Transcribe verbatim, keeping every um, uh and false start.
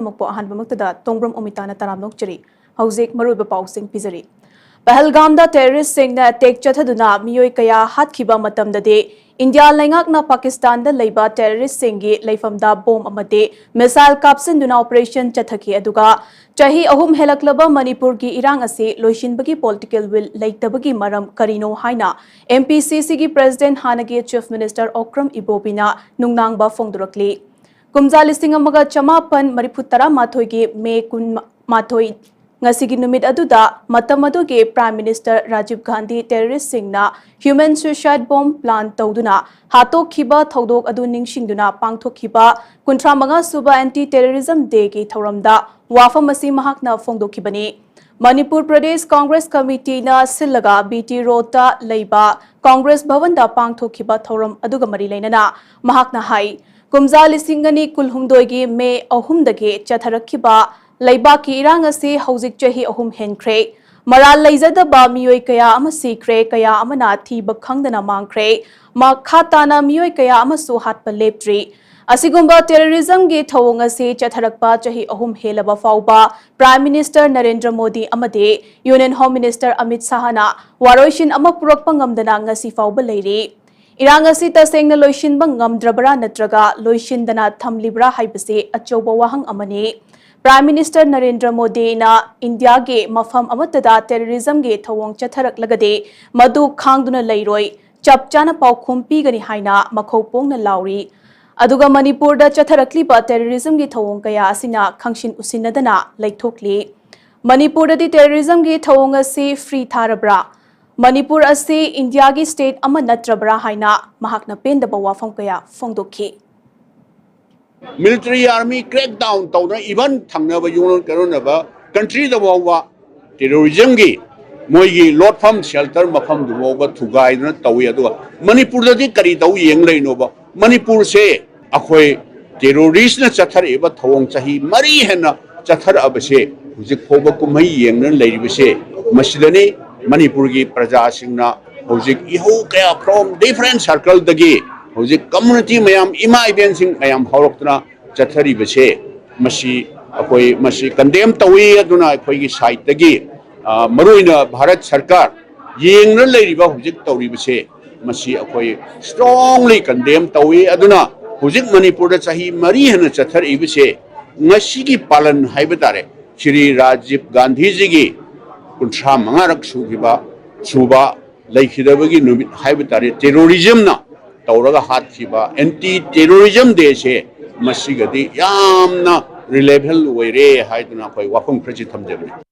ꯃꯛꯄꯨ ꯑꯍꯥꯟꯕꯃꯛꯇꯗ ꯇꯣꯡꯕ꯭ꯔꯝ ꯑꯣꯃꯤꯇꯥꯅ ꯇꯔꯥꯝꯅ ꯑꯣꯛꯆꯔꯤ꯫ ꯍꯧꯖꯤꯛ ꯃꯔꯨꯑꯣꯏꯕ ꯄꯥꯎꯁꯤꯡ ꯄꯤꯖꯔꯤ꯫ ꯄꯍꯜꯒꯥꯝꯗ terroristꯁꯤꯡꯅ attack ꯆꯠꯊꯗꯨꯅ ꯃꯤꯑꯣꯏ ꯀꯌꯥ ꯍꯥꯠꯈꯤꯕ ꯃꯇꯝꯗꯗꯤ ꯏꯟꯗꯤꯌꯥ ꯂꯩꯉꯥꯛꯅ ꯄꯥꯀꯤꯁꯇꯥꯟꯗ ꯂꯩꯕ terroristꯁꯤꯡꯒꯤ ꯂꯩꯐꯝꯗ bomb ꯑꯃꯗꯤ missile ꯀꯥꯞꯁꯤꯟꯗꯨꯅ operation ꯆꯠꯊꯈꯤ꯫ ꯑꯗꯨꯒ ꯆꯍꯤ ꯑꯍꯨꯝ ꯍꯦꯜꯂꯛꯂꯕ ꯃꯅꯤꯄꯨꯔꯒꯤ ꯏꯔꯥꯡ ꯑꯁꯤ ꯂꯣꯏꯁꯤꯟꯕꯒꯤ political will ꯂꯩꯇꯕꯒꯤ ꯃꯔꯝ ꯀꯔꯤꯅꯣ ꯍꯥꯏꯅ MPCCꯒꯤ president ꯍꯥꯟꯅꯒꯤ Chief Minister ꯑꯣꯀ꯭ꯔꯝ ꯏꯕꯣꯕꯤꯅ ꯅꯨꯡꯅꯥꯡꯕ ꯐꯣꯡꯗꯣꯔꯛꯂꯤ꯫ ꯀꯨꯝꯖꯥ ꯂꯤꯁꯤꯡ ꯑꯃꯒ ꯆꯃꯥꯄꯟ ꯃꯔꯤꯐꯨ ꯇꯔꯥꯃꯥꯊꯣꯏꯒꯤ ꯃꯦ ꯀꯨꯟꯃꯥꯊꯣꯏ, ꯉꯁꯤꯒꯤ ꯅꯨꯃꯤꯠ ꯑꯗꯨꯗ ꯃꯇꯝ ꯑꯗꯨꯒꯤ Prime Minister Rajiv Gandhi terroristꯁꯤꯡꯅ human suicide bomb plan ꯇꯧꯗꯨꯅ ꯍꯥꯠꯇꯣꯛꯈꯤꯕ ꯊꯧꯗꯣꯛ ꯑꯗꯨ ꯅꯤꯡꯁꯤꯡꯗꯨꯅ ꯄꯥꯡꯊꯣꯛꯈꯤꯕ ꯀꯨꯟꯊ꯭ꯔꯥ ꯃꯉꯥ ꯁꯨꯕ Anti Terrorism Dayꯒꯤ ꯊꯧꯔꯝꯗ ꯋꯥꯐꯝ ꯑꯁꯤ ꯃꯍꯥꯛꯅ ꯐꯣꯡꯗꯣꯛꯈꯤꯕꯅꯤ꯫ ꯃꯅꯤꯄꯨꯔ ꯄ꯭ꯔꯗꯦꯁ ꯀꯣꯡꯒ꯭ꯔꯦꯁ ꯀꯃꯤꯇꯤꯅ ꯁꯤꯜꯂꯒ BT Roadꯇ ꯂꯩꯕ ꯀꯣꯡꯒ꯭ꯔꯦꯁ ꯚꯕꯟꯗ ꯄꯥꯡꯊꯣꯛꯈꯤꯕ ꯊꯧꯔꯝ ꯑꯗꯨꯒ ꯃꯔꯤ ꯂꯩꯅꯅ ꯃꯍꯥꯛꯅ ꯍꯥꯏ, ꯀꯨꯝꯖꯥ ꯂꯤꯁꯤꯡ ꯑꯅꯤ ꯀꯨꯟꯍꯨꯝꯗꯣꯏꯒꯤ ꯃꯦ ꯑꯍꯨꯝꯗꯒꯤ ꯆꯠꯊꯔꯛꯈꯤꯕ ꯂꯩꯕꯥꯛꯀꯤ ꯏꯔꯥꯡ ꯑꯁꯤ ꯍꯧꯖꯤꯛ ꯆꯍꯤ ꯑꯍꯨꯝ ꯍꯦꯟꯈ꯭ꯔꯦ꯫ ꯃꯔꯥꯜ ꯂꯩꯖꯗꯕ ꯃꯤꯑꯣꯏ ꯀꯌꯥ ꯑꯃ ꯁꯤꯈ꯭ꯔꯦ, ꯀꯌꯥ ꯑꯃꯅ ꯊꯤꯕ ꯈꯪꯗꯅ ꯃꯥꯡꯈ꯭ꯔꯦ꯫ ꯃꯈꯥ ꯇꯥꯅ ꯃꯤꯑꯣꯏ ꯀꯌꯥ ꯑꯃꯁꯨ ꯍꯥꯠꯄ ꯂꯦꯞꯇ꯭ꯔꯤ꯫ ꯑꯁꯤꯒꯨꯝꯕ terrorismꯒꯤ ꯊꯧꯑꯣꯡ ꯑꯁꯤ ꯆꯠꯊꯔꯛꯄ ꯆꯍꯤ ꯑꯍꯨꯝ ꯍꯦꯜꯂꯕ ꯐꯥꯎꯕ Prime Minister ꯅꯔꯦꯟꯗ꯭ꯔ ꯃꯣꯗꯤ ꯑꯃꯗꯤ Union Home Minister ꯑꯃꯤꯠ ꯁꯥꯍꯅ ꯋꯥꯔꯣꯏꯁꯤꯟ ꯑꯃ ꯄꯨꯔꯛꯄ ꯉꯝꯗꯅ ꯉꯁꯤ ꯐꯥꯎꯕ ꯂꯩꯔꯤ꯫ ꯏꯔꯥꯡ ꯑꯁꯤ ꯇꯁꯦꯡꯅ ꯂꯣꯏꯁꯤꯟꯕ ꯉꯝꯗ꯭ꯔꯕ꯭ꯔꯥ ꯅꯠꯇ꯭ꯔꯒ ꯂꯣꯏꯁꯤꯟꯗꯅ ꯊꯝꯂꯤꯕ꯭ꯔꯥ ꯍꯥꯏꯕꯁꯤ ꯑꯆꯧꯕ ꯋꯥꯍꯪ ꯑꯃꯅꯤ꯫ Prime Minister ꯅꯔꯦꯟꯗ꯭ꯔ ꯃꯣꯗꯤꯅ ꯏꯟꯗꯤꯌꯥꯒꯤ ꯃꯐꯝ ꯑꯃꯠꯇꯗ terrorismꯒꯤ ꯊꯧꯑꯣꯡ ꯆꯠꯊꯔꯛꯂꯒꯗꯤ ꯃꯗꯨ ꯈꯥꯡꯗꯨꯅ ꯂꯩꯔꯣꯏ, ꯆꯞ ꯆꯥꯅ ꯄꯥꯎꯈꯨꯝ ꯄꯤꯒꯅꯤ ꯍꯥꯏꯅ ꯃꯈꯧ ꯄꯣꯡꯅ ꯂꯥꯎꯔꯤ꯫ ꯑꯗꯨꯒ ꯃꯅꯤꯄꯨꯔꯗ ꯆꯠꯊꯔꯛꯂꯤꯕ terrorismꯒꯤ ꯊꯧꯑꯣꯡ ꯀꯌꯥ ꯑꯁꯤꯅ ꯈꯪꯁꯤꯟ ꯎꯁꯤꯟꯅꯗꯅ ꯂꯩꯊꯣꯛꯂꯤ꯫ ꯃꯅꯤꯄꯨꯔꯗꯗꯤ terrorismꯒꯤ ꯊꯧꯑꯣꯡ ꯑꯁꯤ free ꯊꯥꯔꯕ꯭ꯔꯥ? ꯃꯅꯤꯄꯨꯔ ꯑꯁꯤ ꯏꯟꯗꯤꯌꯥꯒꯤ state ꯑꯃ ꯅꯠꯇ꯭ꯔꯕ꯭ꯔꯥ ꯍꯥꯏꯅ ꯃꯍꯥꯛꯅ ꯄꯦꯟꯗꯕ ꯋꯥꯐꯝ ꯀꯌꯥ ꯐꯣꯡꯗꯣꯛꯈꯤ꯫ Military army crackdown ꯇꯧꯗꯅ even ꯊꯪꯅꯕ ꯌꯨꯝꯂꯣꯟ ꯀꯩꯔꯣꯟꯅꯕ countryꯗ ꯐꯥꯎꯕ terrorismꯒꯤ ꯃꯣꯏꯒꯤ ꯂꯣꯠꯐꯝ shelter ꯃꯐꯝꯗꯨ ꯐꯥꯎꯕ ꯊꯨꯒꯥꯏꯗꯅ ꯇꯧꯏ꯫ ꯑꯗꯨꯒ ꯃꯅꯤꯄꯨꯔꯗꯗꯤ ꯀꯔꯤ ꯇꯧ ꯌꯦꯡ ꯂꯩꯅꯣꯕ? ꯃꯅꯤꯄꯨꯔꯁꯦ ꯑꯩꯈꯣꯏ terroristꯅ ꯆꯠꯊꯔꯛꯏꯕ ꯊꯧꯑꯣꯡ ꯆꯍꯤ ꯃꯔꯤ ꯍꯦꯟꯅ ꯆꯠꯊꯔꯛꯑꯕꯁꯦ ꯍꯧꯖꯤꯛ ꯐꯥꯎꯕ ꯀꯨꯝꯍꯩ ꯌꯦꯡꯗꯨꯅ ꯂꯩꯔꯤꯕꯁꯦ ꯃꯁꯤꯗꯅꯤ꯫ ꯃꯅꯤꯄꯨꯔꯒꯤ ꯄ꯭ꯔꯖꯥꯁꯤꯡꯅ ꯍꯧꯖꯤꯛ ꯏꯍꯧ ꯀꯌꯥ from different circleꯗꯒꯤ ꯍꯧꯖꯤꯛ community ꯃꯌꯥꯝ, ꯏꯃꯥ ꯏꯕꯦꯟꯁꯤꯡ ꯃꯌꯥꯝ ꯍꯧꯔꯛꯇꯨꯅ ꯆꯠꯊꯔꯤꯕꯁꯦ ꯃꯁꯤ ꯑꯩꯈꯣꯏ ꯃꯁꯤ ꯀꯟꯗꯦꯝ ꯇꯧꯏ꯫ ꯑꯗꯨꯅ ꯑꯩꯈꯣꯏꯒꯤ ꯁꯥꯏꯠꯇꯒꯤ, ꯑ, ꯃꯔꯨꯑꯣꯏꯅ ꯚꯥꯔꯠ ꯁꯔꯀꯥꯔ ꯌꯦꯡꯅ ꯂꯩꯔꯤꯕ ꯍꯧꯖꯤꯛ ꯇꯧꯔꯤꯕꯁꯦ, ꯃꯁꯤ ꯑꯩꯈꯣꯏ strongly condemn ꯇꯧꯏ꯫ ꯑꯗꯨꯅ ꯍꯧꯖꯤꯛ ꯃꯅꯤꯄꯨꯔꯗ ꯆꯍꯤ ꯃꯔꯤ ꯍꯦꯟꯅ ꯆꯠꯊꯔꯛꯏꯕꯁꯦ, ꯉꯁꯤꯒꯤ ꯄꯥꯂꯟ ꯍꯥꯏꯕ ꯇꯥꯔꯦ, ꯁ꯭ꯔꯤ ꯔꯥꯖꯤꯕ ꯒꯥꯟꯙꯤꯖꯤꯒꯤ ꯀꯨꯟꯊ꯭ꯔꯥ ꯃꯉꯥꯔꯛ ꯁꯨꯈꯤꯕ, ꯁꯨꯕ ꯂꯩꯈꯤꯗꯕꯒꯤ ꯅꯨꯃꯤꯠ ꯍꯥꯏꯕ ꯇꯥꯔꯦ, ꯇꯦꯔꯣꯔꯤꯖꯝꯅ ꯇꯧꯔꯒ ꯍꯥꯠꯈꯤꯕ Anti Terrorism Day ꯁꯦ, ꯃꯁꯤꯒꯗꯤ ꯌꯥꯝꯅ relevant ꯑꯣꯏꯔꯦ ꯍꯥꯏꯗꯨꯅ ꯑꯩꯈꯣꯏ ꯋꯥꯐꯝ ꯈꯔꯁꯤ ꯊꯝꯖꯕꯅꯤ꯫